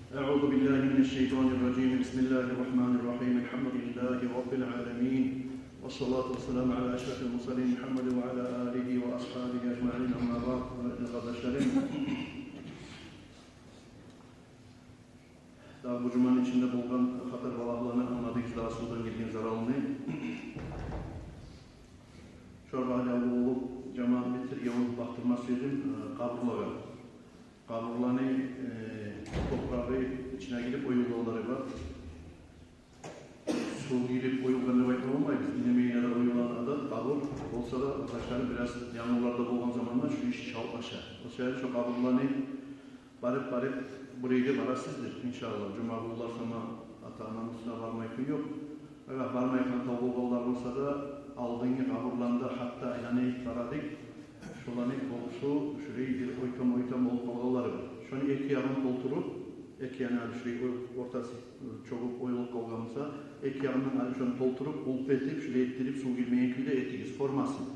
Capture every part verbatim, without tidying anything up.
أعوذ بالله من الشيطان الرجيم. بسم الله الرحمن الرحيم. الحمد لله رب العالمين. والصلاة والسلام على أشرف المرسلين محمد وعلى آله وأصحابه أجمعين. أما بعد. Дагъы бу жуманы ичинде болгъан хатар балагьланы англадыгъыз, дагъы сувдан гелген заралны. Шолар гьали болуп, жамаат битирген, бакъдырма сюедим, э, къабурлагъа. Къабурланы, э, топурагъы ичине гирип оюлгъанлары бар. Сув гирип оюлгъан деп айтма болмайбыз. Инемейине де оюлгъан адат, къабур болса да, къардашларым, бираз янгурлар да болгъан заманда шу иш чалт аша. О саялы шу къабурланы барып-барып, бу рейде барасыздыр, иншаллагь. Жума гюн болса да ата-ананы уьстюне бармай гюн ёкъ. Агар бармай къантав болгъанлар болса да, алдынгъы къабурланы да гьатта айланып барадыкъ. Шоланы кёбюсю шулай бир ойтам-ойтам болуп къалгъанлары бар. Шону эки ягъын толтуруп, эки ягъына шулай ор-, ортасы чёгюп оюлуп къалгъан буса, эки ягъындан алып шону толтуруп, къулп этип, шулай этдирип, сув гирмейген кюйде этигиз, формасын.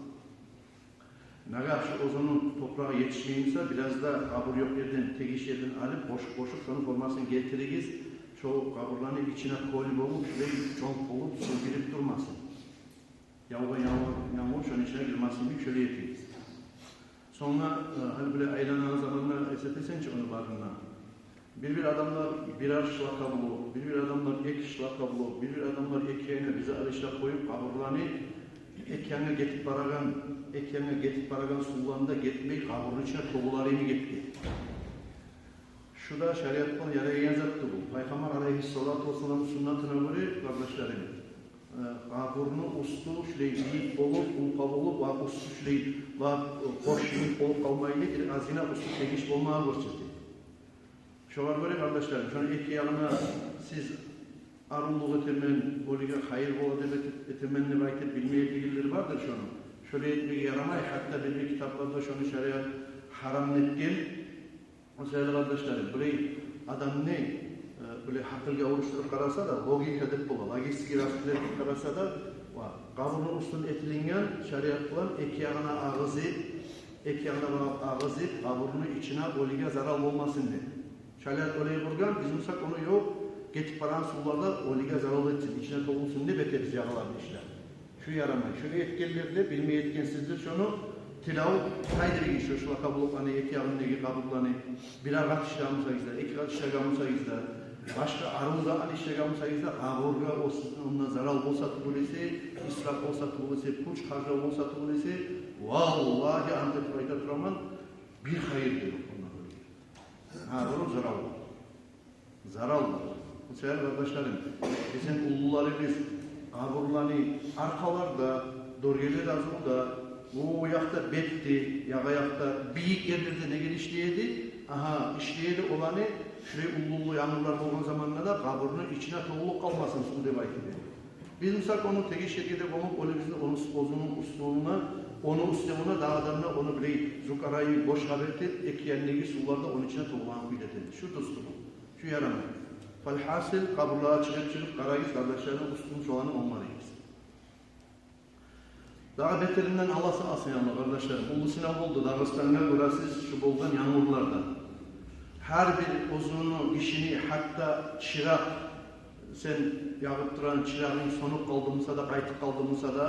Нагагь шу оьзюню топурагъы етишмей буса, бираз да къабур ёкъ ерден, тегиш ерден алып, бошуп-бошуп, шону формасын гелтиригиз. Шо къабурланы ичине кёл болуп, шулай жонт болуп, сув гирип турмасын. Явгъан янгур, янгур шону ичине гирмесин деп шолай этигиз. Сонг, э, гьали булай айланагъан заманда эс этесен чи ону барына. Бир-бир адамлар бирер шлакавлу, бир-бир адамлар эки шлакавлу, бир-бир адамлар эки янына биза алышлап къоюп, къабурланы эки янгъа гетип барагъан, эки янгъа гетип барагъан сувланы да гетмей, къабурну ичине тёгюлер йимик гетген. Шу да шариат булан ярайгъан зат тюгюл. Пайхаммар алайгьиссалату вассаламны суннатына гёре, къардашларым, э, къабурну уьстю шулай бийик болуп, уллу болуп, ва уьстю шулай, ва, э, бош йимик болуп къалмайлы, бир азгъына уьстю тегиш болмагъа гёрсете. Шогъар гёре, къардашларым, шону эки ягъына сиз арувлукъ этемен, оьлюге хайыр бола деп эте-, этемен деп айтып, билмей этегенлер бардыр шону. Шолай этмеге ярамай, гьатта бир-бир китапларда шону шариат гьарам этген. О саялы, къардашларым, булай адамны, э, булай гьакъылгъа урушдуруп къараса да, логика деп бола, логический рассудок этип къараса да, ва къабурну уьстюн этилинген шариат булан эки ягъына агъызып, эки ягъына багъып агъызып, къабурну ичине оьлюге зарал болмасын деп. Шариат олай къургъан, биз буса ону ёкъ, гетип барагъан сувлар да оьлюге зарал этсин, ичине тёгюлсюн деп этебиз ягъаларын ишлеп. Шу ярамай. Шону этгенлер де билмей этгенсиздир. Шону тилев тайдырыгъыз, шу шлакавлукъланы, эки ягъындагъы къабурланы. Бирер къат ишлеген бусагъыз да, эки къат ишлеген бусагъыз да, башгъа арив зат ишлеген бусагъыз да, къабургъа о-, ондан зарал болса тюгюл эсе, исраф болса тюгюл эсе, пуч харжлав болса тюгюл эсе, валлагьи, ант этип айта тураман, бир хайыр да ёкъ ондан. Гьа, бу зарал. Зарал бар. О саялы, къардашларым, бизин уллуларыбыз къабурланы аркъаларда, дёргелер азугъуда, о якъда бетде, ягъа якъда, бийик ерлерде неге ишлей эди? Агьа, ишлей эди оланы, шулай уллу-уллу янгурлар болгъан заманда да къабурну ичине тёгюлюп къалмасын сув деп айтып эди. Биз буса ону тегиш ерге де къоюп, ону бизин ону уьст-, оьзюню уьстюне, ону уьстюне, дагъы да ону булай зукарайы бошгъа этип, эки янындагъы сувлар да ону ичине тёгюлген кюйде этебиз. Шу дюз тюгюл. Шу ярамай. Фалгьасил, къабурлагъа чыгъып-чыгъып къарайыкъ, къардашларым, уьстюн шоланы онгарайыкъ. Дагъы бетеринден Аллагь сакъласын, я Аллагь, къардашларым. Уллу сынав болду Дагъыстангъа, гёресиз, шу болгъан янгурларда. Гьар бир оьзюню ишини, гьатта чыракъ, сен ягъып турагъан чырагъынг сёнюп къалды буса да, къайтып къалды буса да,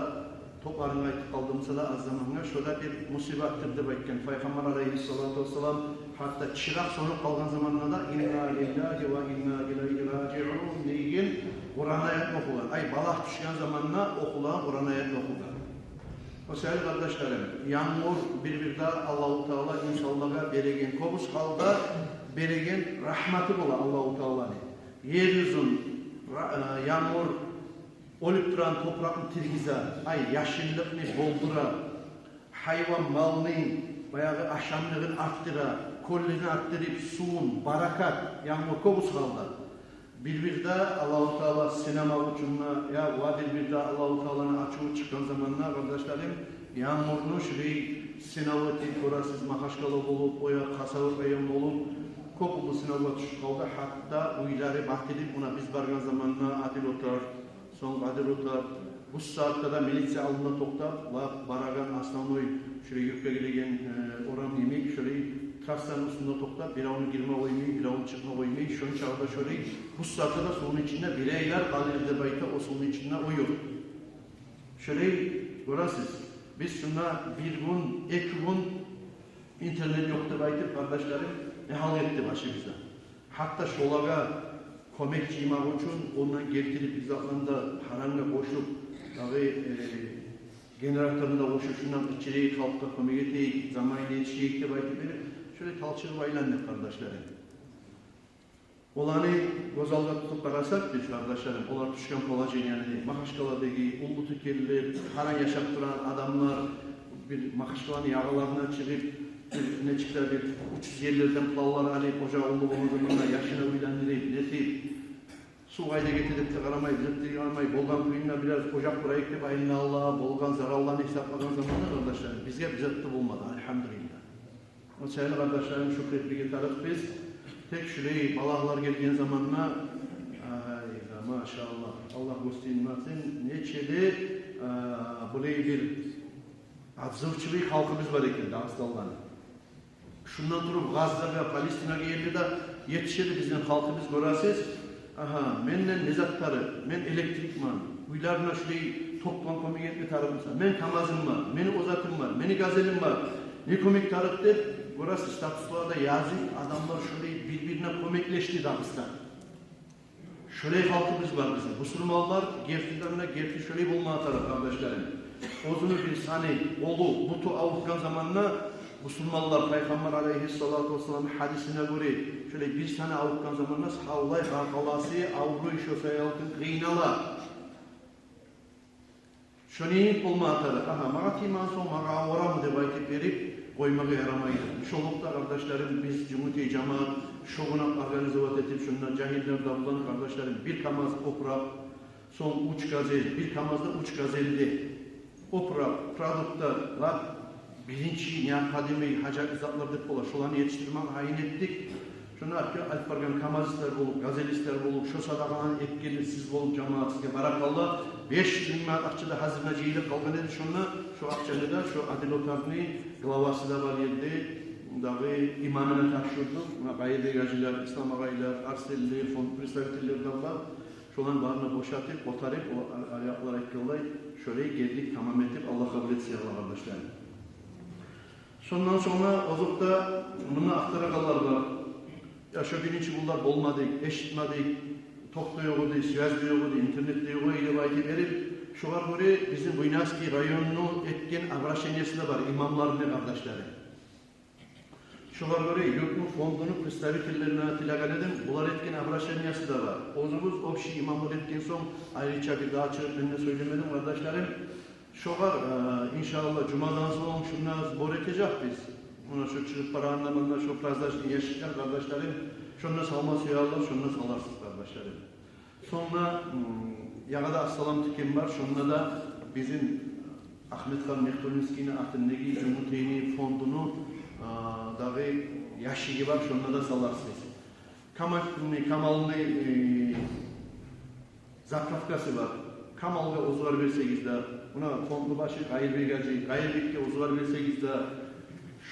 топларынг къайтып къалды буса да, аз замангъа, шо да бир мусибатдыр деп айтгъан Пайхаммар алайгьиссалату вассалам. Гьатта чыракъ сёнюп къалгъан заманда да «Инна лиллагьи ва инна илайгьи ражиун» деген Къуран аятны охугъан. Ай, балагь тюшген заманда охулагъан Къуран аятны охугъан. О саялы, къардашларым, янгур бир-бирде Аллагьу Таала инсанлагъа береген, кёбюсю гьалда береген рагьматы бола Аллагьу Тааланы. Ер юзюн ра-, э, янгур оьлюп турагъан топуракъны тиргизе, ай, яшыллыкъны болдура, гьайван малны баягъы ашамлыгъын артдыра, кёллени артдырып, сувун, баракат, янгур кёбюсю гьалда. Бир-бирде Аллагьу Таала сынамакъ учун да, я ва бир-бирде Аллагьу Тааланы ачуву чыкъгъан заманда, къардашларым, янгурну шулай сынав этип, гёресиз, Магьачкъала болуп, о якъ Хасавюрт район болуп, кёп уллу сынавгъа тюшюп къалды. Гьатта уьйлери батылып, муна биз баргъан заманда Адил-Отар, сонг Къадир-Отар, бу сагьатда да милиция алдында токътап, лап барагъан основной шулай юртгъа гиреген, э, орам йимик, шулай Трассаны уьстюнде токътап, биревню гирме къоймай, биревню чыкъма къоймай, шончакъы да шолай, бу сагьатда да сувну ичинде бир айлар къалыр деп айта, о сувну ичинде о юрт. Шолай, гёресиз, биз шунда бир гюн, эки гюн интернет ёкъ деп айтып, къардашларым, не гьал этди башыбызда. Гьатта шолагъа кёмек жыймакъ учун, ондан гелтирип, биз атланы да гьарамгъа къошуп, дагъы, э, генераторну да къошуп, шундан ичирейик, халкъгъа кёмек этейик, заманында етишейик деп айтып берип, шолай талчыгъып айландыкъ, къардашларым. Оланы гёз алгъа тутуп къарасакъ биз, къардашларым, олар тюшген положенияны, Магьачкъаладагъы, Уллутуйкелилер, гьаран яшап турагъан адамлар, бир Магьачкъаланы ягъаларына чыгъып, бир нечик де бир уьч юз ерлерден планлар алып, ожагъы уллу болгъан заманда яшына уьйлендирип, нетип, сув къайда гете деп де къарамай, бир зат да къарамай, болгъан кюйюнде бираз ожакъ къурайыкъ деп айлана, болгъан заралланы гьисаплагъан заманда, къардашларым, бизге бир зат да болмады, альгьамдулиллагь. О саялы, къардашларым, шюкюр этмеге тарыкъ биз. Тек шулай балагьлар гелген заманда, ай, да, машаллагь, Аллагь гёрсетмесин, нече де, а, булай бир отзывчивый халкъыбыз бар экен Дагъыстанланы. Шундан туруп Гъаззагъа, Палестинагъа ерли де етишеди бизин халкъыбыз, гёресиз. Агьа, менден не зат тарыкъ, мен электрикмен, уьйлерине шулай токдан кёмек этме тарыкъ буса, мени КамАЗым бар, мени о затым бар, мени Газелим бар, не кёмек тарыкъ деп, гёресиз, статусларда язып, адамлар шулай бир-бирине кёмеклешди Дагъыстан. Шулай халкъыбыз бар бизин. Бусурманлар гертиден де герти шулай болмагъа тарыкъ, къардашларым. Оьзюню бир саны, къолу, буту авуртгъан заманда, бусурманлар, Пайхаммар алайгьиссалату вассалам гьадисине гёре, шулай бир саны авуртгъан заманда савлай къаркъарасы авруй, шо саялы къыйнала. Шону йимик болмагъа тарыкъ. Агьа, магъа тиймеген сонг магъа авурамы деп айтып берип къоймагъа ярамайды. Шолукъда, къардашларым, биз Жюнгютей жамаат шо гюн организовать этип, шунда жагьиллер де булан, къардашларым, бир КамАЗ опуракъ, сонг уьч Газель, бир КамАЗда уьч Газель де опуракъ, продуктлар, биринчи необходимый гьажатлы затлар деп бола, шоланы етишдирмеге гьайын этдик. Шонда алып баргъан камазистлер болуп, газелистлер болуп, шо садагъаны этгенли сиз болуп, жамаат, сизге баракалла. Беш минг манат акъча да гьазирине жыйылып къалгъан эди шонда. Шо акъчаны да шо Адил Отарны главасы да бар эди, дагъы имамына тапшурдукъ. Муна Къайырбек гьажилер, Ислам агъайлар, Арсенлер, фонд представительлер де бар. Шоланы барын да бошатып, къотарып, о ар-, арякълар айтгъанлай, шолай гелдик, тамам этип, Аллагь къабул этсин, Аллагь, къардашларым. Шондан сонг озокъда, мунда ахтарагъанлар бар. Я, шо биринчи гюнлер болмадыкъ, эшитмедик, ток да ёкъ эди, связь да ёкъ эди, интернет де ёкъ эди деп айтып берип, шогъар гёре бизин Буйнакский районну этген обращениеси де бар, имамларыны, къардашларым. Шогъар гёре юртну фондуну представительлерине тилеген эдим, булар этген обращениеси де бар. Оьзюбюз общий имамлыкъ этген сонг, айрыча бир дагъы чыгъып мен де сёйлемедим, къардашларым. Шогъар, э, иншааллагь, жумадан сонг шунда сбор этежекбиз. Муна шо чыгъып барагъанда, мунда шо праздничный ящиклер, къардашларым, шонда салма сюегенлер, шонда саларсыз, къардашларым. Сонг да, м, ягъада Ассалам тюкен бар, шонда да бизин Ахмедхан Мехтулинскийни атындагъы Жюнгютейни фондуну, э, дагъы ящиги бар, шонда да саларсыз. Камалны, Камалны, э, заправкасы бар. Камалгъа оьзюгер берсегиз де, муна фондну башы Къайырбек гьажи, Къайырбекге оьзюгер берсегиз де,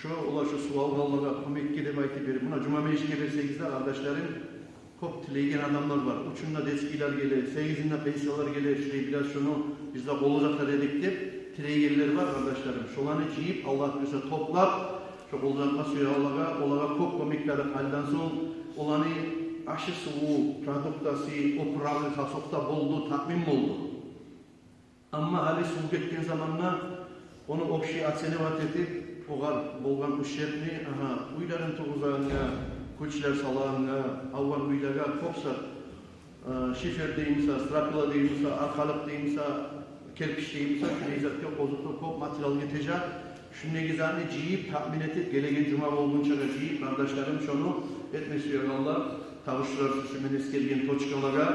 шо, олар шо сув алгъанлагъа кёмекге деп айтып берип, муна жума межитге берсегиз де, къардашларым, кёп тилейген адамлар бар. Уьчюнде детскийлер геле, сегизинде пенсиялар геле, шулай бираз шону биз де къоллажакъ эдик деп тилейгенлер бар, къардашларым. Шоланы жыйып, Аллагь буюрса, топлап, шо къоллажакъ сюегенлеге, олагъа кёп кёмек берип, гьалиден сонг оланы ашы-суву, продуктасы, опурагъы, хасокъ да болду, таъмин болду. Амма гьали сув гетген заманда ону общий оценивать этип, огъар болгъан ущербни, агьа, уьйлерин тургъузагъангъа, кючлер салагъангъа, авгъан уьйлеге кёп зат, э, шифер деймиса, стропила деймиса, аркалыкъ деймиса, керпич деймиса, шулай затгъа къозутуп кёп материал гетежек. Шундагъы затны жыйып, таъмин этип, гелеген жума болгъунчагъа жыйып, къардашларым, шону этме сюегенлер, табушдурар шо мен эсгерген точкалагъа.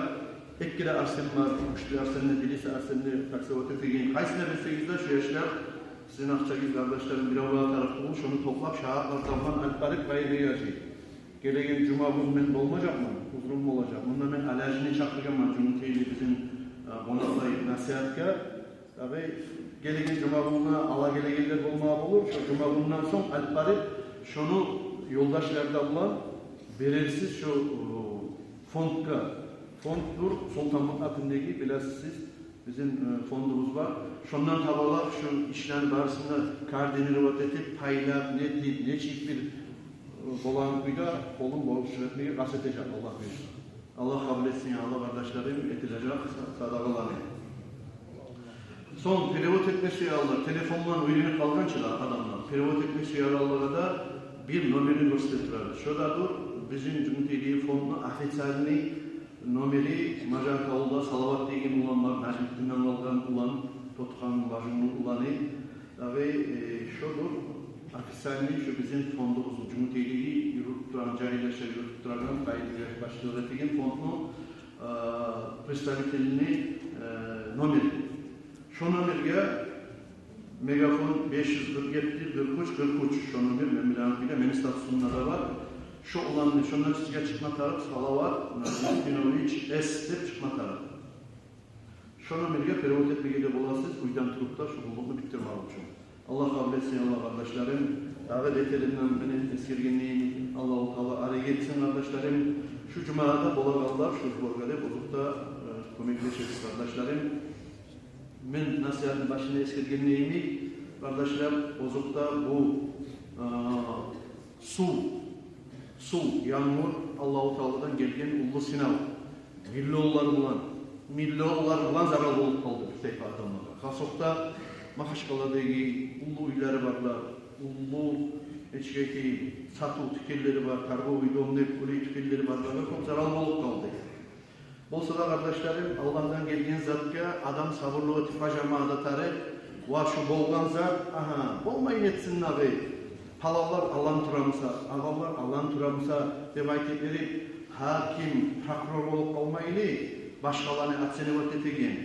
Эки де Арсен бар, уьч де Арсенни, бириси Арсенни таксовать этеген. Къайсына берсегиз де, шо яшлар, сизин акъчагъыз, къардашларым, бирев де тарыкъ тюгюл, шону топлап, шагьатлардан алып барып, Къайырбек гьажи. Гелеген жума гюн мен болмажакъман, узрум болажакъ. Мунда мен Али гьажини чакъыргъанман, Жюнгютейли бизин, э, къонакълай насигьатгъа. Дагъы гелеген жума гюнге ала гелегенлер болмагъа болур. Шо жума гюнден сонг алып барып, шону Ёлдашлар да булан берерсиз шо, э, фондгъа. Фонддур Солтанмутну атындагъы, билесиз сиз, бизин, э, фондубуз бар. Шондан табалап шо ишлени барысын да координировать этип, пайлап, нетип, нечик бир, э, болагъан кюйде къолум борчлу этмеге къаст этежек, Аллагь буюрса. Аллагь къабул этсин, я Аллагь, къардашларым, этилежек са-, садагъаланы. Сонг перевод этме сюегенлер, телефондан уьйренип къалгъан чы да адамлар, перевод этме сюегенлеге де бир номерни гёрсетип турабыз. Шо да дюр бизин Жюнгютейдеги фондну официальный номери. Мажарик авулда Салават деген улан бар, Нажмутдинден къалгъан улан, Тотхан бажимни уланы. Дагъы, э, шо дюр официальный, шо бизин фондубузну, Жюнгютейдеги юрютюп турагъан, жагьиллер юрютюп турагъан, къайын башлыкъ этеген фондну, э, представительный, э, номери. Шо номерге, Мегафон, беш юз къыркъ етти, къыркъ уьч, къыркъ уьч, шо номер, мен билеген кюйде, мени статусумда да бар. Шо уланны, шондан сизге чыкъма тарыкъ, Салават Нажмутдинович С деп чыкъма тарыкъ. Шо номерге перевод этмеге де боласыз, уьйден туруп да, шу къуллукъну битдирмек учун. Аллагь къабул этсин, я Аллагь, къардашларым. Дагъы бетелимден мен эсгергенлейим, Аллагьу Таала арек этсин, къардашларым. Шу жумада болагъанлар шу сборгъа деп озокъда, э, кёмеклешесиз, къардашларым. Мен насигьатны башында эсгергенлейим, къардашлар, озокъда бу, э, сув, сув, янгур Аллагьу Тааладан гелген уллу сынав. Миллионлар булан, миллионлар булан зарал болуп къалды бир тайпа адамлагъа. Хасокъда Магьачкъаладагъы уллу уьйлери барлар, уллу, нечик айтайым, сатыв тюкенлери бар, торговый дом деп, уллу тюкенлери барларгъа кёп зарал болуп къалды. Болса да, къардашларым, Аллагьдан гелген затгъа адам сабурлукъ этип бажармагъа да тарыкъ. Ва шу болгъан зат, агьа, болмай нетсин дагъы, палавлар алан турамыса, агъавлар алан турамыса деп айтып берип, гьар ким прокурор болуп къалмайлы, башгъаланы оценивать этеген.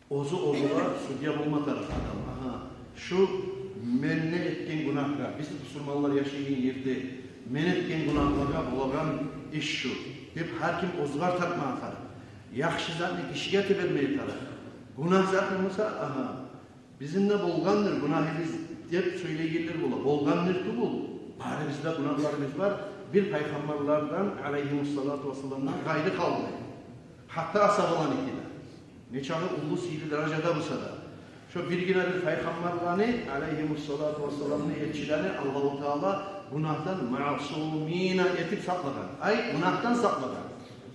Оьзю оьзюне судья болма тарыкъ адам. Агьа, шу мен не этген гюнагьгъа, биз бусурманлар яшайгъан ерде мен этген гюнагьлагъа болагъан иш шу деп, гьар ким оьзюне тартмагъа тарыкъ. Яхшы затны гишиге де бермеге тарыкъ. Гюнагь затны буса, агьа, бизин де болгъандыр гюнагьыбыз деп сёйлейгенлер бола. Болгъандыр тюгюл, барыбызда гюнагьларыбыз бар. Бир пайхаммарлардан, алейгьимуссалату вассаламдан къайры къалмай. Гьатта асгьабаланыки де. Нечакъы уллу сыйлы даражада буса да. Шо биргине бир пайхаммарланы, алейгьимуссалату вассаламны, элчилени Аллагьу Таала гюнагьдан маъсумина этип сакълагъан. Ай, гюнагьдан сакълагъан.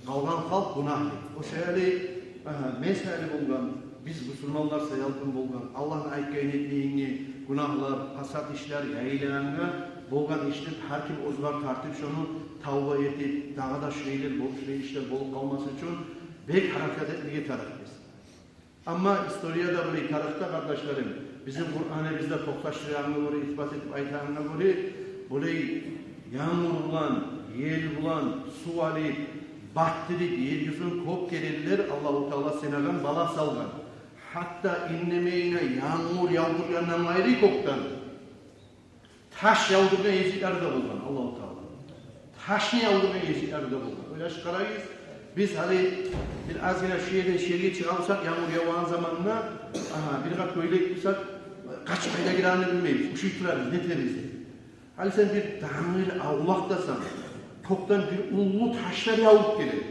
Къалгъан халкъ гюнагьлы. О саялы, агьа, мен саялы болгъан, биз бусурманлар саялы болгъан, Аллагьны айтгъанын этмейинге, гюнагьлар, пасат ишлер яйылагъангъа болгъан ишни гьар ким оьзюне тартып, шону тавба этип, дагъы да шулайлар бол-, шулай ишлер болуп къалмас учун бек гьаракат этмеге тарыкъ биз. Амма историяда булай, тарихде, къардашларым, бизин Къураныбызда токъташдырагъангъа гёре, исбат этип айтагъангъа гёре, булай янгур булан, ел булан, сув алып, батдырып, ер юзюн кёп керенлер Аллагьу Таала сынагъан, бала салгъан. Гьатта иннемейине янгур явдургъандан къайры кёкден, таш явдургъан гезиклер де болгъан Аллагьу Таала. Ташны явдургъан гезиклер де болгъан. Ойлашып къарагъыз, биз гьали бир азгъына шу ерден шу ерге чыгъа бусакъ, янгур явагъан заманда, агьа, бир къат гёйлек бусакъ, къачып къайда гирегенни билмейбиз. Ушуй турабыз, нетебиз деп. Гьали сен бир дангыл авлакъдасан, кёкден бир уллу ташлар явуп геле.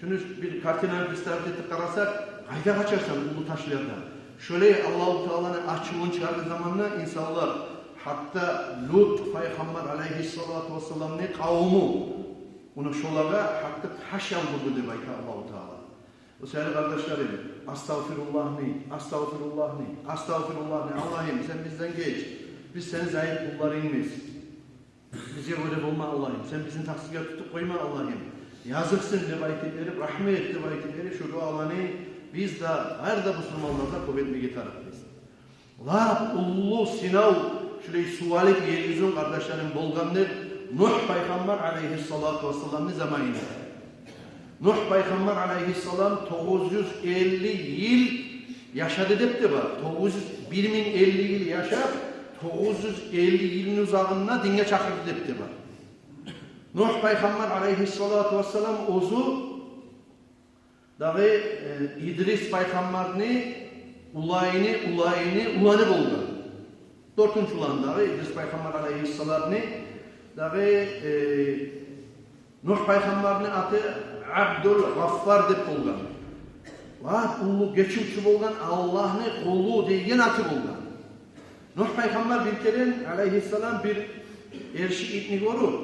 Шуну бир картинаны представить этип къарасакъ, къайда къачарсан уллу ташлардан? Шолай Аллагьу Тааланы ачувун чыгъаргъан заманда инсанлар, гьатта Лут пайхаммар алейгьиссалату вассаламны къавуму, ону шолагъа гьатта таш явдурду деп айта Аллагьу Таала. О саялы, къардашларым, астагъфируллагьны, астагъфируллагьны, астагъфируллагьны, Аллагьым, сен бизден геч. Биз сени зайып къулларынгбыз. Бизге гёре болма, Аллагьым, сен бизин такъсирге тутуп къойма, Аллагьым. Языкъсын деп айтып берип, рагьмат деп айтып берип, шу дуаланы биз де, гьар да бусурманлар да кёп этмеге тарыкъбыз. Лап уллу сынав, шулай сув алып ер юзюн, къардашларым, болгъан деп Нугь пайхаммар алейгьиссалату вассаламны заманында. Нугь пайхаммар алейгьиссалам тогъуз юз элли йыл яшады деп де бар. Тогъуз юз, бир минг элли йыл яшап, тогъуз юз элли йылны узагъында динге чакъырды деп де бар. Нугь пайхаммар алейгьиссалату вассалам оьзю дагъы, э, Идрис пайхаммарны уланыны, уланыны уланы болгъан. Дёртюнчю улан дагъы Идрис пайхаммар алейгьиссаламны Дагъы, э, Нугь пайхаммарны аты Абдул Гъаффар деп болгъан. Лап уллу гечивчю болгъан, Аллагьны къулу деген аты болгъан. Нугь пайхаммар бир керен, алайгьиссалам, бир эрши итни гёрюп,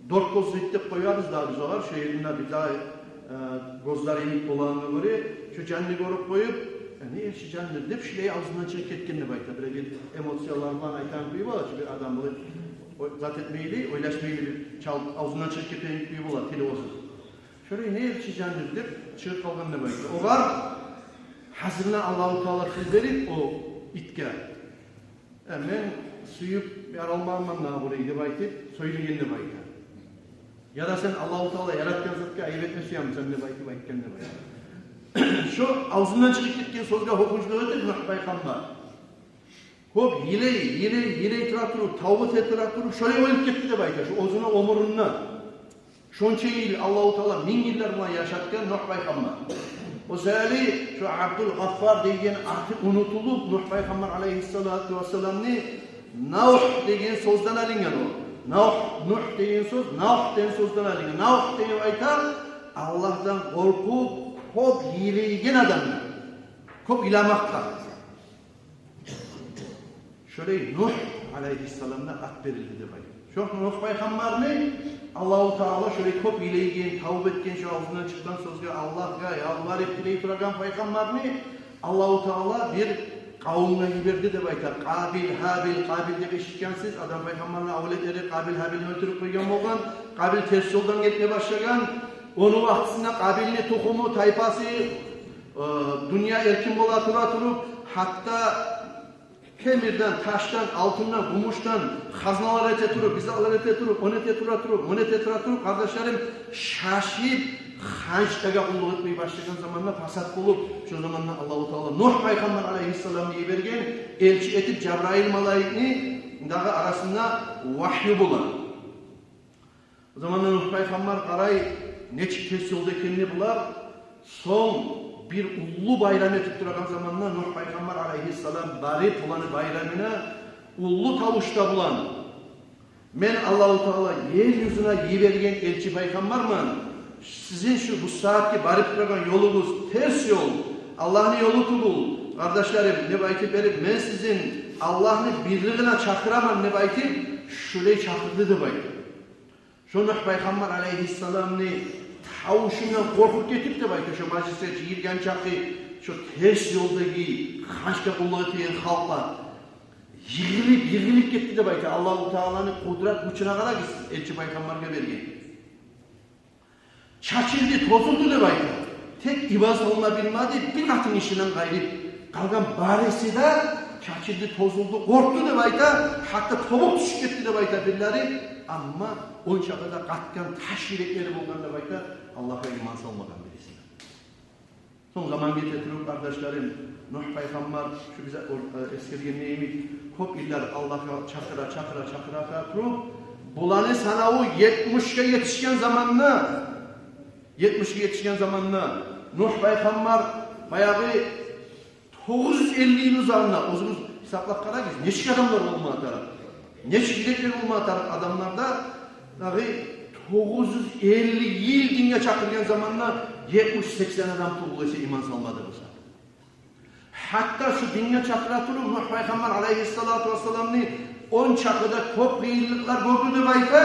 дёрт гёзлю ит деп къоябыз дагъы биз огъар, шо еринде бир дагъы, э, гёзлери йимик болагъангъа гёре, шо жанны гёрюп къоюп, э, не эрши жандыр деп, шулай авзундан чыгъып гетген деп айта. Бир-бир эмоциялар булан айтагъан кюй бола чы, бир адам болуп, о зат этмейли, ойлашмайлы бир чалып авзундан чыгъып гетеген кюй бола, тили озуп. Шолай не эрши жандыр деп чыгъып къалгъан деп айта. Огъар гьазирине Аллагьу Таала тил берип о итге: «Э, мен сююп яралмагъанман дагъы булай», — деп айтып сёйлеген деп айта. Яда сен Аллагьу Таала яратгъан затгъа айып этме сюемисен деп айтып айтгъан деп айта. Шо авзундан чыгъып гетген сёзге гьёкюнчлюк этип Нугь пайхаммар кёп йылай, йылай, йылай тура туруп, тавба эте тура туруп, шолай оьлюп гетди деп айта, шо оьзюню оьмюрюнде. Шонча йыл Аллагьу Таала минг йыллар булан яшатгъан Нугь пайхаммар. О саялы шо Абдул Гъаффар деген аты унутулуп, Нугь пайхаммар алайгьиссалату вассаламны Навгь деген сёзден алынгъан о. Навгь, Нугь деген сёз, Навгь деген сёзден алынгъан. Навгь деп айта Аллагьдан къоркъуп кёп йылайгъан адамгъа. Кёп йыламакъгъа. Шолай Нугь алайгьиссаламгъа ат берилди деп айта. Шо Нугь пайхаммарны Аллагьу Таала шолай кёп йылайгъан, тавба этген, шо авзундан чыкъгъан сёзге Аллагьгъа ялбарып тилей турагъан пайхаммарны Аллагьу Таала бир къавумгъа йиберди деп айта. Къабил, Гьабил, Къабил деп эшитгенсиз, Адам пайхаммарны авлетлери Къабил Гьабилни оьлтюрюп къойгъан болгъан. Къабил терс ёлдан гетме башлагъан. Ону вакътисинде Къабилни тухуму, тайпасы, э, дюнья эркин бола тура туруп, гьатта темирден, ташдан, алтындан, гюмюшден хазналар эте туруп, бизатлар эте туруп, ону эте тура туруп, муну эте тура туруп, къардашларым, шашып, ханчлагъа къуллукъ этмей башлагъан заманда, пасат болуп, шо заманда Аллагьу Таала Нугь пайхаммар алайгьиссаламны йиберген, элчи этип Жабрайыл малайикни дагъы арасында вагью булан. О заманда Нугь пайхаммар къарай, нечик терс ёлда экенни булар. Сонг бир уллу байрам этип турагъан заманда Нугь пайхаммар алайгьиссалам барып, буланы байрамына уллу тавушда булан: «Мен Аллагьу Таала ер юзюне йиберген элчи пайхаммарман. Сизин шу бу сагьатгъы барып турагъан ёлугъуз терс ёл, Аллагьны ёлу тюгюл, къардашларым», — деп айтып берип, «мен сизин Аллагьны бирлигине чакъыраман», — деп айтып, шулай чакъырды деп айта. Шо Нугь пайхаммар алайгьиссаламны тавушундан къоркъуп гетип деп айта, шо мажлисге жыйылгъан чакъы, шо терс ёлдагъы, ханчлагъа къуллукъ этеген халкълар йыгъылып, йыгъылып гетди деп айта. Аллагьу Тааланы къудрат гючюне къарагъыз, элчи пайхаммаргъа берген. Чачылды, тозулду деп айта. Тек ибас болма билмеди, бир къатын гишиден къайры. Къалгъан барысы да чачылды, тозулду, къоркъду деп айта. Гьатта тобукъ тюшюп гетди деп айта бирлери. Амма ончакъы да къатгъан таш юреклери болгъан деп айта Аллагьгъа иман салмагъан бириси. Сонг заман гете туруп, къардашларым, Нугь пайхаммар, шу биз ор-, э, эсгерген йимик, кёп йыллар Аллагьгъа чакъыра, чакъыра, чакъыра туруп, буланы санаву етмишге етишген заманда, етмишге етишген заманда Нугь пайхаммар баягъы тогъуз юз элли йыл узагъында, оьзюгюз гьисаплап къарагъыз, нечик адамлар болма тарыкъ, нечик юреклер болма тарыкъ адамларда, дагъы тогъуз юз элли йыл динге чакъыргъан заманда етмиш-сексен адам тюгюл эсе иман салмады буса. Гьатта шу динге чакъыра туруп, Нугь пайхаммар алайгьиссалату вассаламны ончакъы да кёп къыйынлыкълар гёрдю деп айта,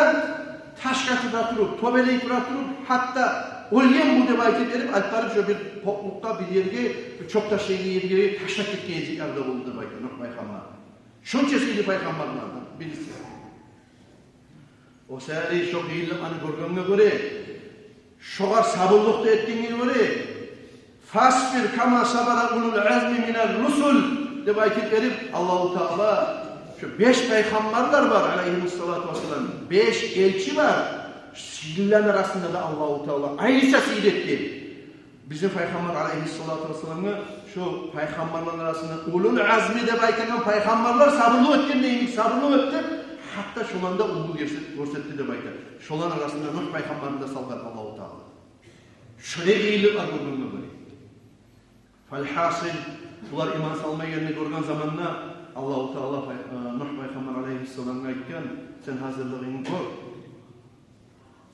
таш къачыра туруп, тёбелей тура туруп, гьатта оьлген бу деп айтып берип, алып барып шо бир покълукъгъа, бир ерге, бир чёп ташлайгъан ерге ташлап гетген ерде болду деп айта Нугь пайхаммар. Шонча сыйлы пайхаммарлардан бириси. О саялы шо къыйынлыкъланы гёргенге гёре, шогъар сабурлукъ да этгенге гёре, «Фасбир кама сабара улул азми минар русул», — деп айтып берип, Аллагьу Таала шо беш пайхаммарлар бар, алайгьимуссалату вассалам, беш элчи бар, сыйлыланы арасында да Аллагьу Таала айрыча сыйлы этген. Бизин пайхаммар алайгьиссалату вассаламгъа шо пайхаммарланы арасында улул азми деп айтагъан пайхаммарлар сабурлукъ этген йимик, сабурлукъ этди, гьатта шоланы да уллу гёрсет-, гёрсетди деп айта. Шоланы арасында Нугь пайхаммарны да салгъан Аллагьу Таала. Шолай къыйынлыкълар гёргенге гёре. Фалгьасил, булар иман салмайгъанны гёрген заманда, Аллагьу Таала пай-, э, Нугь пайхаммар алайгьиссаламгъа айтгъан: «Сен гьазирлигингни гёр.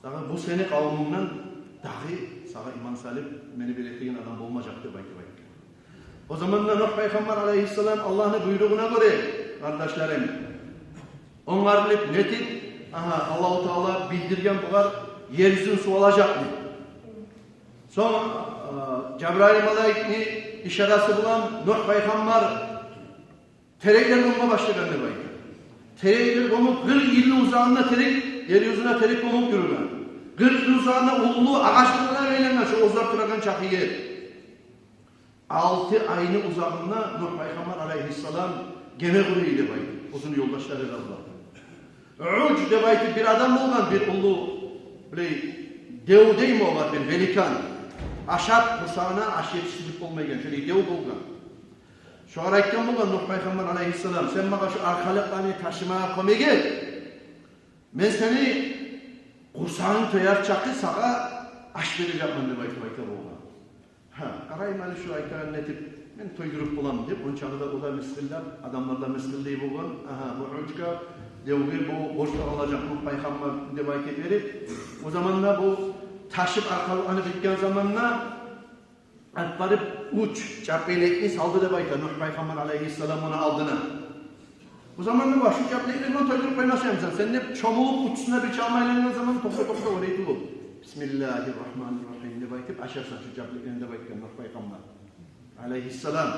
Дагъы бу сени къавумунгдан дагъы сагъа иман салып, мени билеген адам болмажакъ», — деп айтып айтгъан. О заманда Нугь пайхаммар алайгьиссалам Аллагьны буйругъуна гёре, къардашларым, онгарылып, нетип, агьа, Аллагьу Таала билдирген бугъар ер юзюн сув алажакъны. Сонг, э, Жабрайыл малайикни ишарасы булан Нугь пайхаммар тереклер гёме башлагъан деп айта. Тереклер гёмюп, къыркъ йылны узагъында терек, ер юзюне терек гёмюп юрюген. Къыркъ йылны узагъында уллу агъачлыкъ булан айлангъан шо оьзлер турагъан чакъы ер. Алты айны узагъында Нугь пайхаммар алайгьиссалам геме къурай деп айта, оьзюню ёлдашлары булан. Уж деп айтып бир адам болгъан, бир уллу, билей, дев дейми огъар, бир великан. Ашап къурсагъына аш етишдирип болмайгъан, шолай дев болгъан. Шогъар айтгъан болгъан Нугь пайхаммар алайгьиссалам: «Сен магъа шо аркъалыкъланы ташымагъа кёмек эт. Мен сени къурсагъынг тояр чакъы сагъа аш бережекмен», — деп айтып айта болгъан. «Гьа, къарайым гьали шо айтагъанын этип, мен тойдуруп боламан», — деп, ончакъы да о да мысгъыллап, адамлар да мысгъыллай болгъан. «Агьа, бу ужгъа, девге бу борчлукъ алажакъ Нугь пайхаммар», — деп айтып берип, о заманда бу ташып аркъалыкъланы битген заманда алып барып уч чапелекни салды деп айта Нугь пайхаммар алайгьиссалам ону алдына. Бу заманда бу: «Шу чапелеклени тойдуруп къоймасамсан сен», — деп, чомулуп учусуна бир чалма айлангъан заман: «Токъта, токъта, олай тюгюл. Бисмиллагьи ррагьмани ррагьим деп айтып ашарсан шу чапелеклени», — деп айтгъан Нугь пайхаммар алайгьиссалам.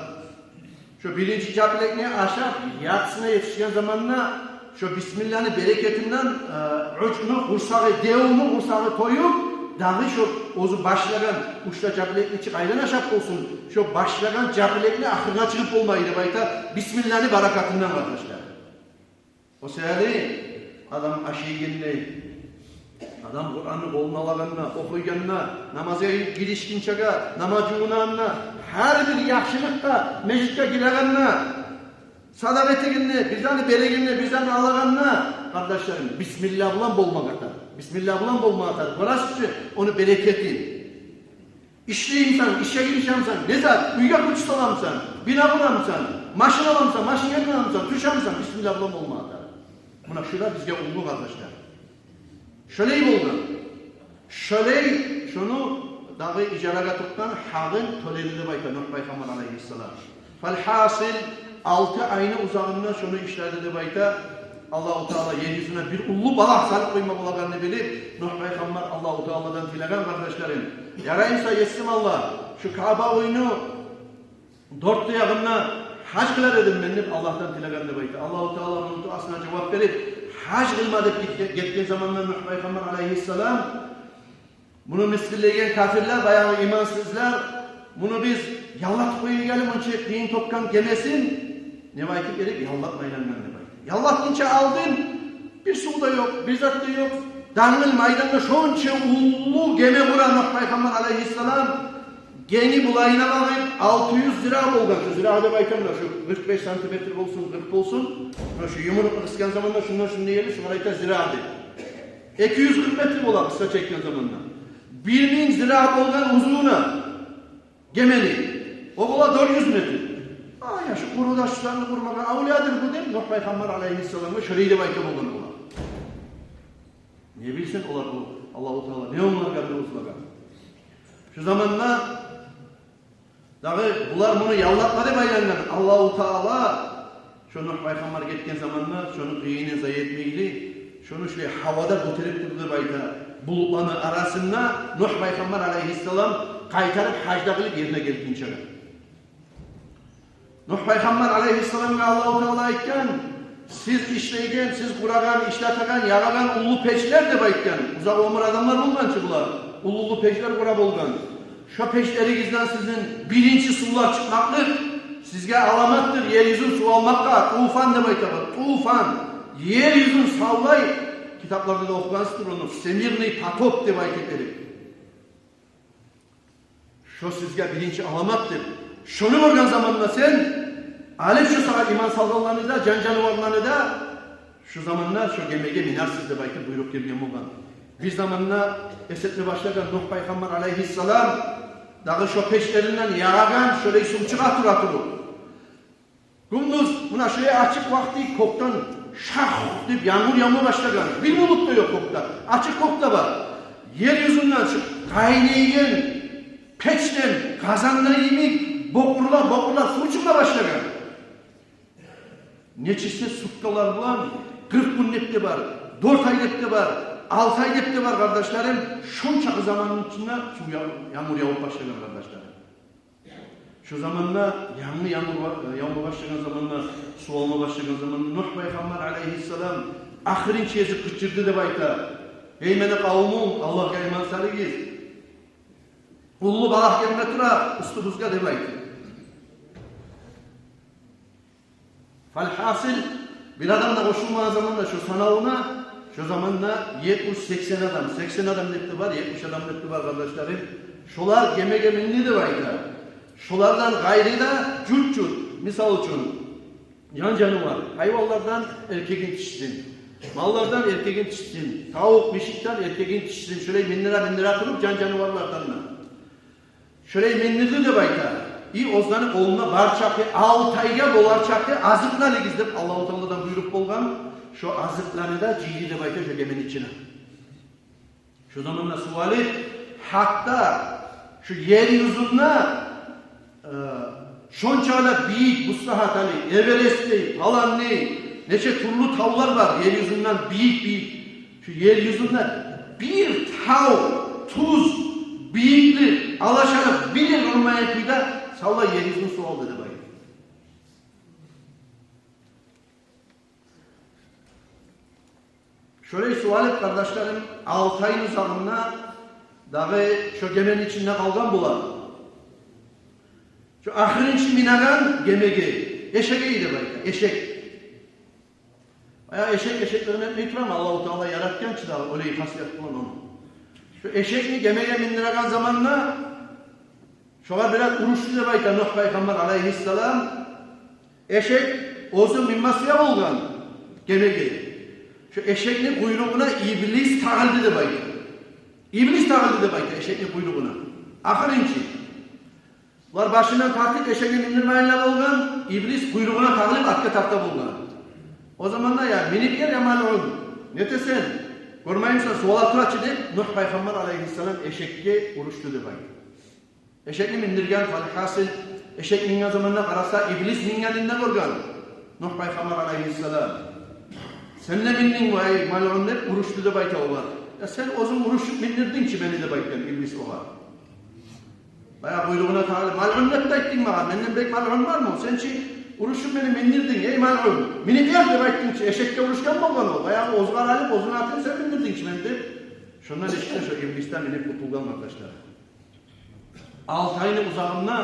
Шо биринчи чапелекни ашап, яртысына етишген заманда, шо бисмилланы берекетинден, э, ужну къурсагъы, девню къурсагъы тоюп, дагъы шо оьзю башлагъан уч да чапелекни чы къайдан ашап болсун, шо башлагъан чапелекни ахырына чыгъып болмай деп айта, бисмилланы баракатындан, къардашлар. О саялы адам аш йийгенде, адам Къуранны къолуна алагъанда, охуйгъанда, намазгъа гиришгинче, намаз жувунагъанда, гьар бир яхшылыкъгъа, межитге гирегенде, садагъа этегенде, бир затны берегенде, бир затны алагъанда, къардашларым, бисмилла булан болмагъа тарыкъ. Бисмилла булан болмагъа тарыкъ. Гёресиз чи ону берекетин. Ишлеймисен, ишге гиришемисен, не зат, уьйге кюрч саламысан, бина къурамысан, машин аламысан, машинге минемисен, тюшемисен, бисмилла булан болмагъа тарыкъ. Муна шу да бизге уллу, къардашлар. Шолай болгъан. Шолай шону дагъы ижарагъа тутгъан гьакъын тёледи деп айта Нугь пайхаммар алайгьиссалам. Фалгьасил, алты айны узагъында шону ишледи деп айта. Аллагьу Таала ер юзюне бир уллу балагь салып къойма болагъанны билип, Нугь пайхаммар Аллагьу Тааладан тилеген, къардашларым. Ярай буса, Есим Аллагь, шу Каъба уьйню дёрт де ягъында гьаж къылар эдим мен деп Аллагьдан тилеген деп айта. Аллагьу Таала муну дуасына жавап берип, гьаж къылма деп гетген, гетген заманда Нугь пайхаммар алайгьиссалам, муну мысгъыллайгъан капирлер, баягъы имансызлар, муну биз яллатып къояйыкъ гьали, мунча къыйын тёкген гемесин, не айтып герек, яллатмайлангъан деп айта. Яллатгъынча алдын бир сув да ёкъ, бир зат да ёкъ. Дангыл майданда шонча уллу геме къура Нугь пайхаммар алайгьиссалам. Гени булайына багъып алты юз зира болгъан. Шу зира деп айтаман да, шу къыркъ беш сантиметр болсун, къыркъ болсун. Муна шу юмурукъну къысгъан заманда шундан шунда геле, шугъар айта зира деп. Эки юз къыркъ метр бола къысса чекген заманда. Бир минг зира болгъан узуну гемени. О бола дёрт юз метр. Ай, я, шу къуруда шу затны къурмагъан авлиядыр бу деп, Нугь пайхаммар алайгьиссаламгъа шолай деп айта болгъан олар. Не билсин олар бу, Аллагьу Таала не онгаргъан, не узлагъан. Шу заманда дагъы булар муну яллатма деп айлангъан. Аллагьу Таала шо Нугь пайхаммар гетген заманда шону къыйынын зая этмейли, шону шулай гьавада гётерип турду деп айта. Булутланы арасында Нугь пайхаммар алайгьиссалам къайтарып гьаж да къылып ерине гелгинче. Нугь пайхаммар алайгьиссаламгъа Аллагьу Таала айтгъан: «Сиз ишлейген, сиз къурагъан, ишлетеген, ягъагъан уллу печлер», — деп айтгъан. Узакъ оьмюр адамлар болгъан чы булар. Уллу-уллу печлер къура болгъан. «Шо печлеригизден сизин биринчи сувлар чыкъмакълыкъ сизге аламатдыр ер юзюн сув алмакъгъа, туфан деп айта, туфан. Ер юзюн савлай, китапларда да охугъансыздыр ону, всемирный потоп деп айтып берип. Шо сизге биринчи аламатдыр. Шону гёрген заманда сен, алып шо сагъа иман салгъанланы да, жан-жаныварланы да, шо заманда шо гемеге минерсиз», — деп айтып буйрукъ гелген болгъан. Бир заманда эс этме башлагъан Нугь пайхаммар алайгьиссалам, дагъы шо печлеринден ягъагъан шолай сув чыгъа тура туруп. Гюндюз Муна шулай ачыкъ вакъти кёкден шах деп янгур явма башлагъан. Бир булут да ёкъ кёкде. Ачыкъ кёк де бар. Ер юзюнден шу къайнайгъан печден, къазандан йимик бокъурлап, бокъурлап сув чыкъма башлагъан. Нечесе суткалар булан, къыркъ гюн деп де бар, дёрт ай деп де бар, алты ай деп де бар, къардашларым, шончакъы заманны ичинде сув я-, янгур явуп башлагъан, къардашларым. Шо заманда, янгы янгур ва-, явма башлагъан заманда, сув алма башлагъан заманда Нугь пайхаммар алайгьиссалам ахырынчы гезик къычырды деп айта: «Эй мени къавумум, Аллагьгъа иман салыгъыз. Уллу балагь гелме тура уьстюбюзге», — деп айта. Фалхасил, бир адам да къошулмагъан заманда шо санавуна, шо заманда етмиш, сексен адам, сексен адам деп де бар, етмиш адам деп де бар, къардашларым. Шолар гемеге минди деп айта. Шолардан къайры да жут-жут, мисал учун, жан-жанывар, гьайванлардан эркегин тишсин, маллардан эркегин тишсин, тавукъ, мишикден эркегин тишсин, шолай миндире-миндире туруп жан-жаныварлардан да. Шолай миндирди деп айта. И оьзлени къолунда бар чакъы, алты айгъа болар чакъы азыкълар алыгъыз деп Аллагьу Тааладан буйрукъ болгъан. Шо азыкъланы да жыйды деп айта шо гемени ичине. Шо заманда сув алып, гьатта шо ер юзюнде, э, шончакъы бийик, бу сагьат гьали Эверест дей, палан дей, нече тюрлю тавлар бар ер юзюнден бийик-бийик. Шо ер юзюнде бир тав, туз, бийиклик, алашаны бир ерге урмайгъан кюйде савлай ер юзюн сув алды деп айта. Шолай сув алып, къардашларым, алты айны узагъында дагъы шо гемени ичинде къалгъан булар. Шо ахырынчы минеген гемеге эшек эди деп айта, эшек. Баягъы эшек эшеклигин этмей турама, Аллагьу Таала яратгъан чы дагъы олай хасият булан ону. Шо эшекни гемеге миндиреген заманда шогъар бираз урушду деп айта Нугь пайхаммар алайгьиссалам. Эшек оьзю минме сюе болгъан гемеге. Шо эшекни къуйругъуна иблис тагъылды деп айта. Иблис тагъылды деп айта эшекни къуйругъуна. Ахырынчы. Булар башындан тартып эшекни миндирмейин де болгъан, иблис къуйругъуна тагъылып артгъа тарта болгъан. О заманда: «Я минип ер, я малъун, нетесен? Гёрмеймисен, сув ала тура чы», — деп Нугь пайхаммар алайгьиссалам эшекге урушду деп айта. Эшекни миндирген, фалхасил, эшек минген заманда къараса, иблис мингенин де гёрген Нугь пайхаммар алайгьиссалам. «Сен де миндинг, вай малъун», — деп урушду деп айта огъар. «Я сен оьзюнг урушуп миндирдинг чи мени», — деп айтгъан иблис огъар. Баягъы къуйругъуна тагъылып: «Малъун деп де айтдынг магъа, менден бек малъун бармы? Сен чи урушуп мени миндирдинг, эй малъун. Минип ер деп айтдынг чы, эшекге урушгъан болгъан о. Баягъы оьзюнг къаралып, оьзюнг атынг, сен миндирдинг чи мени», — деп. Шондан эшитген, шо иблисден минип къутулгъан, къардашлар. Алты айны узагъында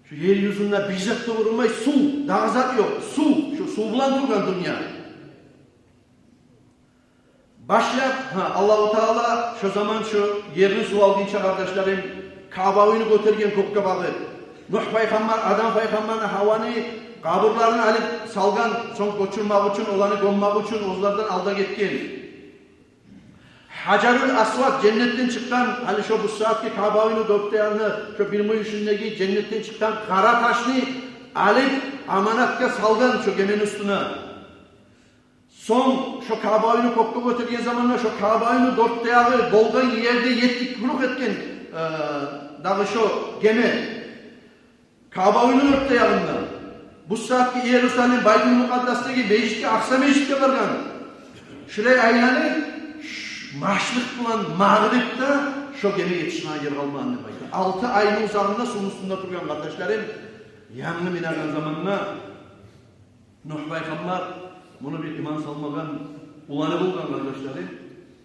шо ер юзюнде бир зат да урулмай, сув, дагъы зат ёкъ, сув, шо сув булан тургъан дюнья. Башлап, гьа, Аллагьу Таала шо заман шо ерни сув алгъынча, къардашларым, Каъба уьйню гётерген кёкге багъып. Нугь пайхаммар, Адам пайхаммарны, Гьаваны къабурларын алып салгъан, сонг гёчюрмек учун, оланы гёммек учун оьзлерден алда гетген. Гьажарул Асвад, женнетден чыкъгъан, гьали шо бу сагьатгъы Каъба уьйню дёрт де янында, шо бир муй ичиндеги женнетден чыкъгъан къара ташны алып, аманатгъа салгъан шо гемени уьстюне. Сонг шо Каъба уьйню кёкге гётерген заманда, шо Каъба уьйню дёрт де ягъы болгъан ерде етти круг этген, э, дагъы шо геме. Каъба уьйню дёрт де ягъында. Бу сагьатгъы Иерусалим, Байтул Мукъаддасдагъы межитге, Акъса межитге баргъан. Шулай айланып, ш-, машрикъ булан магъриб де шо геме етишмеге ер къалмагъан деп айта. Алты айны узагъында сувну уьстюнде тургъан, къардашларым, янгы минеген заманда Нугь пайхаммар, муну бир иман салмагъан уланы болгъан, къардашларым.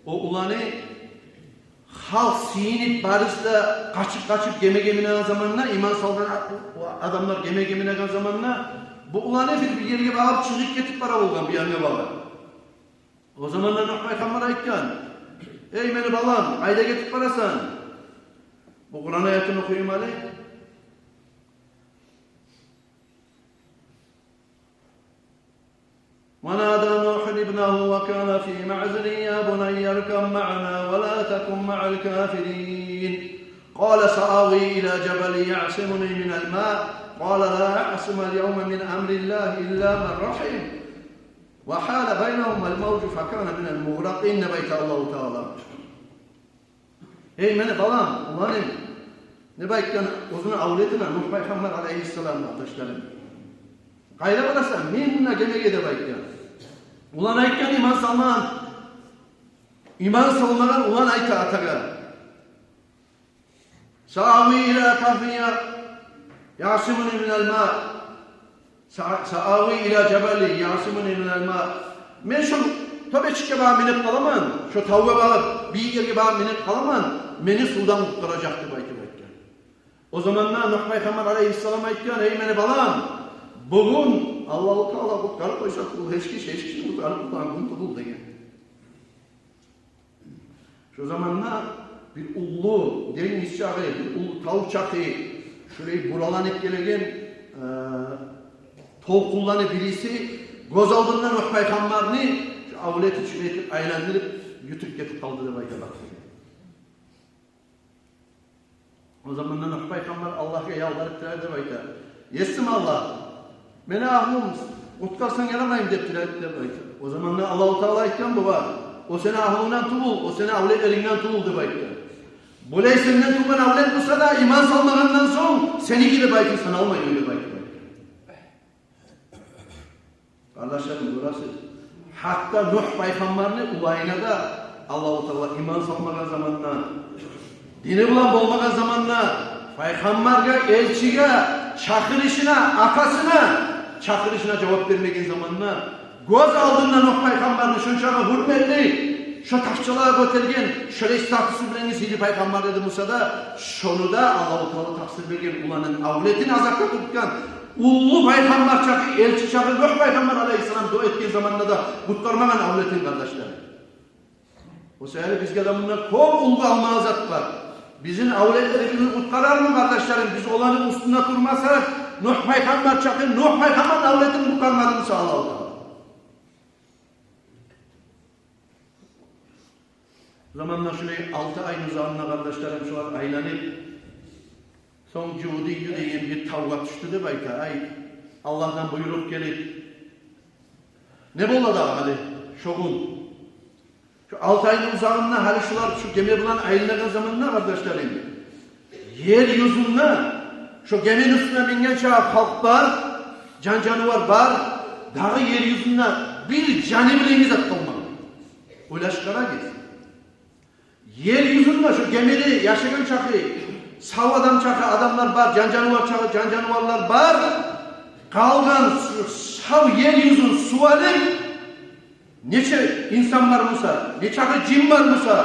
О уланы халкъ сыйынып, барысы да къачып-къачып гемеге минеген заманда, иман салгъан а-, адамлар гемеге минеген заманда, бу уланы бир, бир ерге багъып чыгъып гетип бара болгъан, бир янгъа багъып. О заманда Нугь пайхаммар айтгъан: «Эй мени балам, къайда гетип барасан?» Бу Къуран аятын охуйум гьали. ونادى نوح ابنه وكان في معزل يا بني اركب معنا ولا تكن مع الكافرين قال سآوي إلى جبل يعصمني من الماء قال لا عاصم اليوم من أمر الله إلا من رحم وحال بينهما الموج فكان من المغرقين, деп айта Аллагьу Таала. Гьей мени балам, уланым, деп айтгъан оьзюню авлетине Нугь пайхаммар алайгьиссалам, къардашларым. Къайда барасан? Мин муна гемеге, деп айтгъан. Улан айтгъан, иман салмагъан, иман салмагъан улан айта атагъа: سآوي إلى كهف يعصمني من الماء. سآ-، سآوي إلى جبل يعصمني من الماء. Мен шо тёбечикге багъып минип къаламан, шо тавгъа багъып, бийик ерге багъып минип къаламан, мени сувдан къутгъаражакъ, деп айтып айтгъан. О заманда Нугь пайхаммар алайгьиссалам айтгъан: гьей мени балам, бугюн Аллагьу Таала къутгъарып къойса, ол гьеч киши, гьеч кишини къутгъарып болагъан гюн тюгюл, деген. Шо заманда бир уллу денгиз чакъы, бир уллу тав чакъы, шолай бураланып гелеген, э, толкъунланы бириси гёз алдында Нугь пайхаммарны шо авлети чюрютюп, айландырып, ютуп гетип къалды, деп айталар. О заманда Нугь пайхаммар Аллагьгъа ялбарып тиледи, деп айта: есим Аллагь, мени агьлюм къутгъарсанг ярамаймы деп тиледи, деп айта. О заманда Аллагьу Таала айтгъан бугъар: о сени агьлюнгден тюгюл, о сени авлетлерингден тюгюл, деп айтгъан. Булай сенден тувгъан авлет буса да, иман салмагъандан сонг сеники деп айтып саналмай, деп айтып айтгъан. Къардашларым, гёресиз, гьатта Нугь пайхаммарны уланына да Аллагьу Таала иман салмагъан заманда, дини булан болмагъан заманда, пайхаммаргъа, элчиге чакъырышына, атасына чакъырышына жавап бермеген заманда, гёз алдында Нугь пайхаммарны шончакъы гьюрметли, шо ташчалагъа гётерген, шолай статусу булангъы сыйлы пайхаммар эди буса да, шону да Аллагьу Таала такъсыр берген, уланын авлетин азапгъа тутгъан, уллу пайхаммар чакъы, элчи чакъы Нугь пайхаммар алайгьиссалам дуа этген заманда да къутгъармагъан авлетин, къардашлар. О саялы бизге де мунда кёп уьлгю алмагъа зат бар. Бизин авлетлерибизни къутгъарармы, къардашларым, биз оланы уьстюнде турмасакъ, Нугь пайхаммар чакъы Нугь пайхаммарны авлетин къутгъармады буса Аллагьу Таала? Заманда шулай алты айны узагъында, къардашларым, шулар айланып, сонг Жудийю деген бир тавгъа тюшдю деп айта. Ай, Аллагьдан буйрукъ гелип, не бола дагъы гьали шо гюн? Шо алты айны узагъында гьали шулар шо геме булан айланагъан заманда, къардашларым, ер юзюнде шо гемени уьстюне минген чакъы халкъ бар, жан-жанывар бар, дагъы ер юзюнде бир жаны булангъы зат къалмагъан. Ойлашып къарагъыз. Ер юзюнде шо гемеде яшагъан чакъы сав адам чакъы адамлар бар, жан-жанывар чакъы жан-жаныварлар бар. Къалгъан сав ер юзюн сув алып, нече инсан бар буса, нечакъы жин бар буса,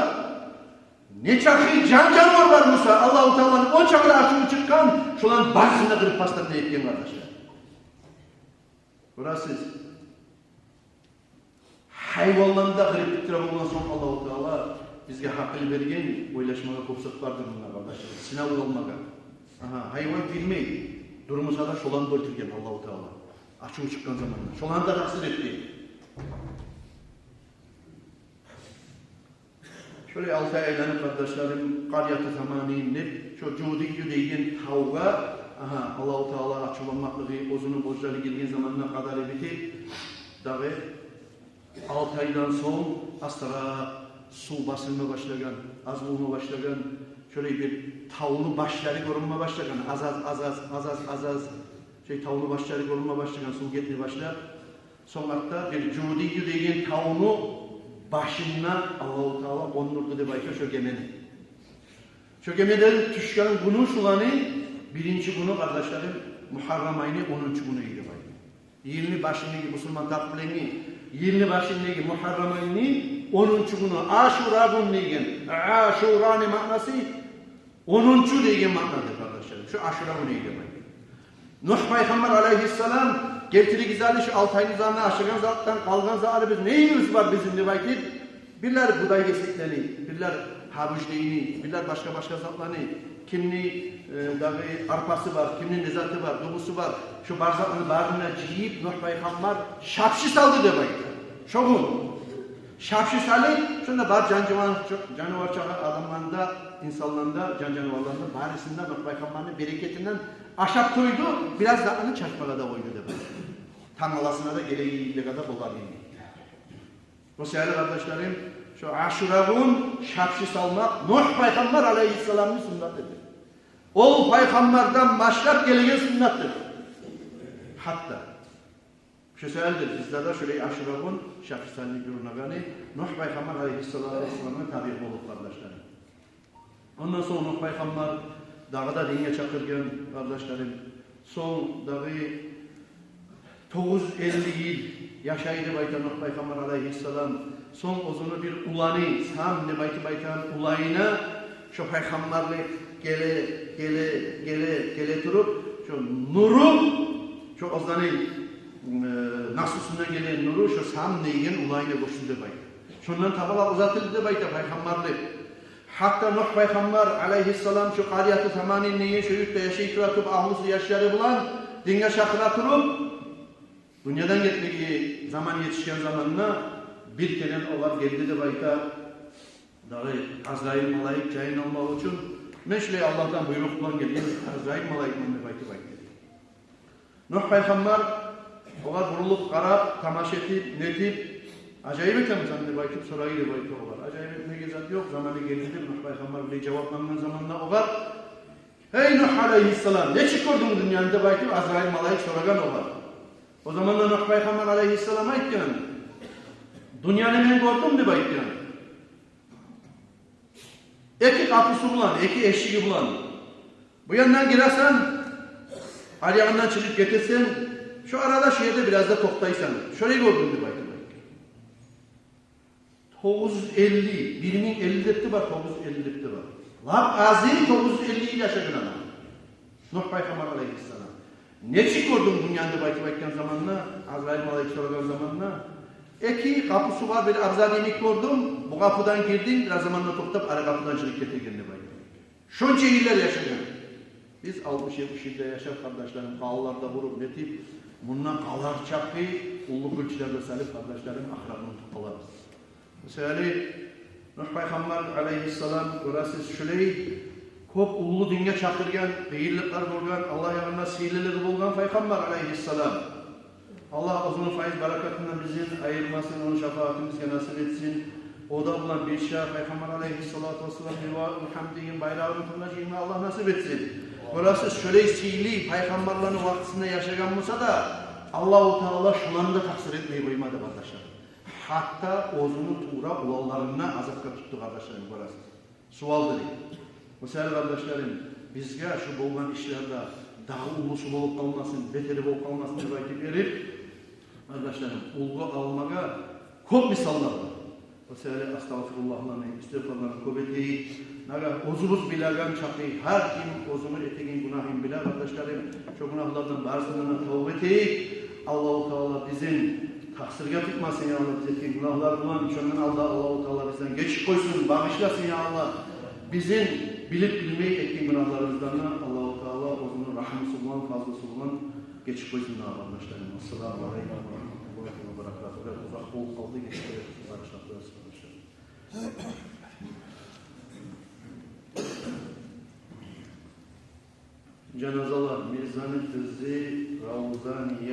нечакъы жан-жанывар бар буса, Аллагьу Тааланы ончакъы ачуву чыкъгъан, шоланы барысын да къырып басларын этген, къардашлар. Гёресиз, гьайванланы да къырып битдире болгъан сонг, Аллагьу Таала бизге гьакъыл берген, ойлашмагъа кёп зат бардыр мунда, къардашлар. Сынав алмагъа. Агьа, гьайван билмей, дурмаса да, шоланы да оьлтюрген Аллагьу Таала. Ачуву чыкъгъан заманда шоланы да такъсыр этген. Шолай алты ай айланып, къардашларым, Къарияту Саманин деп, шо Жудийю деген тавгъа, агьа, Аллагьу Таала ачувланмакълыгъы, оьзюню боз жаны гелген заманда къадары битип, дагъы алты айдан сонг астаракъ сув басылма башлагъан, аз болма башлагъан, шолай бир тавну башлары гёрюнме башлагъан, аз-аз, аз-аз, аз-аз, аз-аз, шолай тавну башлары гёрюнме башлагъан, сув гетме башлап, сонг артда бир Жудийю деген тавну башына Аллагьу Таала къондурду деп айта шо гемени. Шо гемеден тюшген гюню шуланы биринчи гюню, къардашларым, Мугьаррам айны онунчу гюню эди деп айта. Йылны башындагъы, бусурман такъвимлени йылны башындагъы Мугьаррам айны онунчу гюню, Ашура гюн деген. Ашураны маънасы онунчу деген маънадыр, къардашларым. Шо Ашура гюню эди деп айта. Нугь пайхаммар алайгьиссалам: гелтиригиз гьали шо алты айны узагъында ашагъан затдан къалгъан затларыбыз, нейибиз бар бизин, деп айтып, бирлер будай гесеклени, бирлер гьабуж дейни, бирлер башгъа-башгъа затланы, кимни, э, дагъы арпасы бар, кимни не заты бар, дугъусу бар, шо бар затланы барын да жыйып, Нугь пайхаммар шапшы салды деп айта. Шо гюн. Шапши салып, шонда бар жан-жанывар, жанывар чакъы, адамланы да, инсанланы да, жан-жаныварланы да, барысын да Нугь пайхаммарны берекетинден ашап тойду, бираз затны чачмагъа да къойду деп. Тангаласына да гелегенлиги де болар эди. О саялы, къардашларым, шо Ашура гюн шапши салмакъ Нугь пайхаммар алайгьиссаламны суннаты эди. Ол пайхаммардан башлап гелеген суннатдыр. Гьатта шо саялы бизде де шолай Ашура гюн шапши салынып юрюнегени Нугь пайхаммар алайгьиссалату вассаламгъа табиъ болуп, къардашларым. Ондан сонг Нугь пайхаммар дагъы да динге чакъыргъан, къардашларым. Сонг дагъы тогъуз юз элли йыл яшай деп айта Нугь пайхаммар алайгьиссалам. Сонг оьзюню бир уланы, Сам деп айтып айтагъан уланына шо пайхаммарлыкъ геле, геле, геле, геле туруп, шо нуру, шо оьзлени, э, наслусундан гелген нуру шо Сам деген уланына гёчдю деп айта. Шондан таба да узатылды деп айта пайхаммарлыкъ. Гьатта Нугь пайхаммар алайгьиссалам шо Къарияту Саманин деген шо юртда яшай тура туруп, агьлюсю, яшлары булан динге чакъыра туруп, дюньядан гетмеге заман етишген заманда бир керен огъар гелди деп айта дагъы Азрайыл малайик жайын алмакъ учун. «Мен шулай Аллагьдан буйрукъ булан гелген Азрайыл малайикмен», — деп айтып айтды. Нугь пайхаммар огъар бурулуп къарап, тамаша этип, нетип: «Ажайып этемисен?» — деп айтып сорай деп айта огъар. «Ажайып этмеге зат ёкъ, заманы гелди», — деп Нугь пайхаммар булай жаваплангъан заманда огъар: «Гьей, Нугь алайгьиссалам, нечик гёрдюнг дюньяны?» — деп айтып Азрайыл малайик сорагъан огъар. О заманда Нугь пайхаммар алайгьиссалам айтгъан: «Дюньяны мен гёрдюм, — деп айтгъан, — эки къапусу булан, эки эшиги булан. Бу яндан гиресен, аръягъындан чыгъып гетесен, шо арада, шо ерде бираз да токътайсан. Шолай гёрдюм», — деп айтып айтгъан. Тогъуз юз элли, бир минг элли деп де бар, тогъуз юз элли деп де бар. Лап азы тогъуз юз элли йыл яшагъан адам Нугь пайхаммар алайгьиссалам. «Нечик гёрдюнг дюньяны?» — деп айтып айтгъан заманда, Азрайыл малайик сорагъан заманда: «Эки къапусу бар бир абзар йимик гёрдюм. Бу къапудан гирдим, бираз заманда токътап, ари къапудан чыгъып гетеген», — деп айтып айтгъан. Шонча йыллар яшагъан. Биз алтмыш-етмиш йыл да яшап, къардашларым, къалаларда къуруп, нетип, мунда къалар чакъы уллу гюлчюлер де салып, къардашларым, ахыратны унутуп къалабыз. О саялы Нугь пайхаммар алайгьиссалам, гёресиз, шулай кёп уллу динге чакъыргъан, къыйынлыкълар болгъан, Аллагь янында сыйлылыгъы болгъан пайхаммар алайгьиссалам. Аллагь оьзюню файз-баракатындан бизин айырмасын, ону шафаатын бизге насип этсин. О да булан бирче пайхаммар алайгьиссалату вассалам ливаул гьамд деген байрагъыны тутма жыйынма Аллагь насип этсин. Гёресиз, шолай сыйлы пайхаммарланы вакътисинде яшагъан буса да, Аллагьу Таала шоланы да такъсыр этмей къоймады, къардашлар. Гьатта оьзюню тувра уланларын да азапгъа тутду, къардашларым, гёресиз. Суалдыр. О саялы, къардашларым, бизге шу болгъан ишлерде дагъы уллусу болуп къалмасын, бетери болуп къалмасын деп айтып берип, къардашларым, уьлгю алмагъа кёп мисаллар бар. О саялы астагъфируллагьланы, истигъфарланы кёп этейик. Нагагь оьзюбюз билеген чакъы, гьар ким оьзюню этеген гюнагьын биле, къардашларым. Шо гюнагьлардан барысындан да тавба этейик. Аллагьу Таала бизин такъсыргъа тутмасын, я Аллагь, биз этген гюнагьлар булан. Шондан алда Аллагьу Таала бизден гечип къойсун, багъышласын, я Аллагь. Бизин билип-билмей этген гюнагьларыбыздан да Аллагьу Таала оьзюню рагьмусу булан, фазлусу булан гечип къойсун, я къардашларым. Ассаламу алейкум ва рагьматуллагьи ва баракатугь. Узакъ болуп къалды, гечип къойсун, багъышлап къоясыз, къардашлар. Жаназалар: Мирзаны къызы Раузания.